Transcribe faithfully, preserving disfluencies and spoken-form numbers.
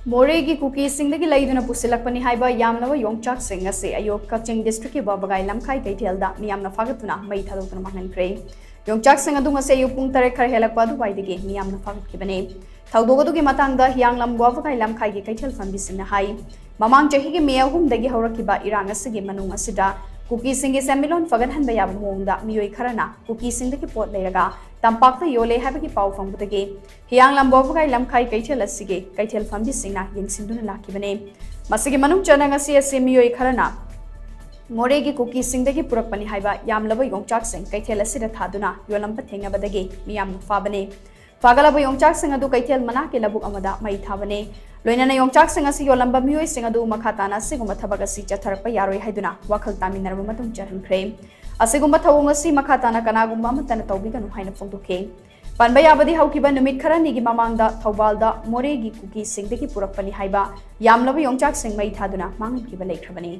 ꯃꯣꯔꯦꯒꯤ ꯀꯨꯀꯤꯁꯤꯡꯗꯒꯤ ꯂꯩꯗꯨꯅ ꯄꯨꯁꯤꯜꯂꯛꯄꯅꯤ ꯍꯥꯏꯕ ꯌꯥꯝꯂꯕ ꯌꯣꯡꯆꯥꯛꯁꯤꯡ ꯑꯁꯤ ꯑꯌꯨꯛ ꯀꯛꯆꯤꯡ district ꯀꯤ ꯋꯥꯕꯒꯥꯏ ꯂꯝꯈꯥꯏ ꯀꯩꯊꯦꯜꯗ ꯃꯤꯌꯥꯝꯅ ꯐꯥꯒꯠꯇꯨꯅ ꯃꯩ ꯊꯥꯗꯣꯛꯇꯨꯅ ꯃꯥꯡꯍꯟꯈ꯭ꯔꯦ꯫ ꯌꯣꯡꯆꯥꯛꯁꯤꯡ ꯑꯗꯨ ꯉꯁꯤ ꯑꯌꯨꯛ ꯄꯨꯡ ꯇꯔꯦꯠ ꯈꯔ ꯍꯦꯜꯂꯛꯄ ꯑꯗꯨꯋꯥꯏꯗꯒꯤ ꯃꯤꯌꯥꯝꯅ ꯐꯥꯒꯠꯈꯤꯕꯅꯤ꯫ ꯊꯧꯗꯣꯛ ꯑꯗꯨꯒꯤ ꯃꯇꯥꯡꯗ ꯍꯤꯌꯥꯡꯂꯝ ꯋꯥꯕꯒꯥꯏ ꯂꯝꯈꯥꯏꯒꯤ ꯀꯩꯊꯦꯜ ꯐꯝꯕꯤꯁꯤꯡꯅ ꯍꯥꯏ, ꯃꯃꯥꯡ ꯆꯍꯤꯒꯤ ꯃꯦ ꯑꯍꯨꯝꯗꯒꯤ ꯍꯧꯔꯛꯈꯤꯕ ꯏꯔꯥꯡ ꯑꯁꯤꯒꯤ ꯃꯅꯨꯡ ꯑꯁꯤꯗ ꯀꯨꯀꯤꯁꯤꯡꯒꯤ ꯁꯦꯟꯃꯤꯠꯂꯣꯟ ꯐꯒꯠꯍꯟꯕ ꯌꯥꯕ ꯃꯑꯣꯡꯗ ꯃꯤꯑꯣꯏ ꯈꯔꯅ ꯀꯨꯀꯤꯁꯤꯡꯗꯒꯤ ꯄꯣꯠ ꯂꯩꯔꯒ ꯇꯝꯄꯥꯛꯇ ꯌꯣꯜꯂꯦ ꯍꯥꯏꯕꯒꯤ ꯄꯥꯎ ꯐꯪꯕꯗꯒꯤ ꯍꯤꯌꯥꯡꯂꯝ ꯋꯥꯕꯒꯥꯏ ꯂꯝꯈꯥꯏ ꯀꯩꯊꯦꯜ ꯑꯁꯤꯒꯤ ꯀꯩꯊꯦꯜ ꯐꯝꯕꯤꯁꯤꯡꯅ ꯌꯦꯡꯁꯤꯟꯗꯨꯅ ꯂꯥꯛꯈꯤꯕꯅꯤ꯫ ꯃꯁꯤꯒꯤ ꯃꯅꯨꯡ ꯆꯟꯅ ꯉꯁꯤ ꯑꯁꯤ ꯃꯤꯑꯣꯏ ꯈꯔꯅ ꯃꯣꯔꯦꯒꯤ ꯀꯨꯀꯤꯁꯤꯡꯗꯒꯤ ꯄꯨꯔꯛꯄꯅꯤ ꯍꯥꯏꯕ ꯌꯥꯝꯂꯕ ꯌꯣꯡꯆꯥꯛꯁꯤꯡ ꯀꯩꯊꯦꯜ ꯑꯁꯤꯗ ꯊꯥꯗꯨꯅ ꯌꯣꯜꯂꯝꯕ ꯊꯦꯡꯅꯕꯗꯒꯤ ꯃꯤꯌꯥꯝꯅ ꯐꯥꯕꯅꯤ꯫ ꯐꯥꯒꯠꯂꯕ ꯌꯣꯡꯆꯥꯛꯁꯤꯡ ꯑꯗꯨ ꯀꯩꯊꯦꯜ ꯃꯅꯥꯛꯀꯤ ꯂꯧꯕꯨꯛ ꯑꯃꯗ ꯃꯩ ꯊꯥꯕꯅꯤ꯫ ꯂꯣꯏꯅꯅ ꯌꯣꯡꯆꯥꯛꯁꯤꯡ ꯑꯁꯤ ꯌꯣꯜꯂꯝꯕ ꯃꯤꯑꯣꯏꯁꯤꯡ ꯑꯗꯨ ꯃꯈꯥ ꯇꯥꯅ ꯑꯁꯤꯒꯨꯝꯕ ꯊꯕꯛ ꯑꯁꯤ ꯆꯠꯊꯔꯛꯄ ꯌꯥꯔꯣꯏ ꯍꯥꯏꯗꯨꯅ ꯋꯥꯈꯜ ꯇꯥꯃꯤꯟꯅꯔꯕ ꯃꯇꯨꯡ ꯆꯠꯍꯟꯈ꯭ꯔꯦ꯫ ꯑꯁꯤꯒꯨꯝꯕ ꯊꯧꯑꯣꯡ ꯑꯁꯤ ꯃꯈꯥ ꯇꯥꯅ ꯀꯅꯥꯒꯨꯝꯕ ꯑꯃꯠꯇꯅ ꯇꯧꯕꯤꯒꯅꯨ ꯍꯥꯏꯅ ꯐꯣꯡꯗꯣꯛꯈꯤ꯫ ꯄꯟꯕ ꯌꯥꯕꯗꯤ, ꯍꯧꯈꯤꯕ ꯅꯨꯃꯤꯠ ꯈꯔꯅꯤꯒꯤ ꯃꯃꯥꯡꯗ ꯊꯧꯕꯥꯜꯗ ꯃꯣꯔꯦꯒꯤ ꯀꯨꯀꯤꯁꯤꯡꯗꯒꯤ ꯄꯨꯔꯛꯄꯅꯤ ꯍꯥꯏꯕ ꯌꯥꯝꯂꯕ ꯌꯣꯡꯆꯥꯛꯁꯤꯡ ꯃꯩ ꯊꯥꯗꯨꯅ ꯃꯥꯡꯍꯟꯈꯤꯕ ꯂꯩꯈ꯭ꯔꯕꯅꯤ꯫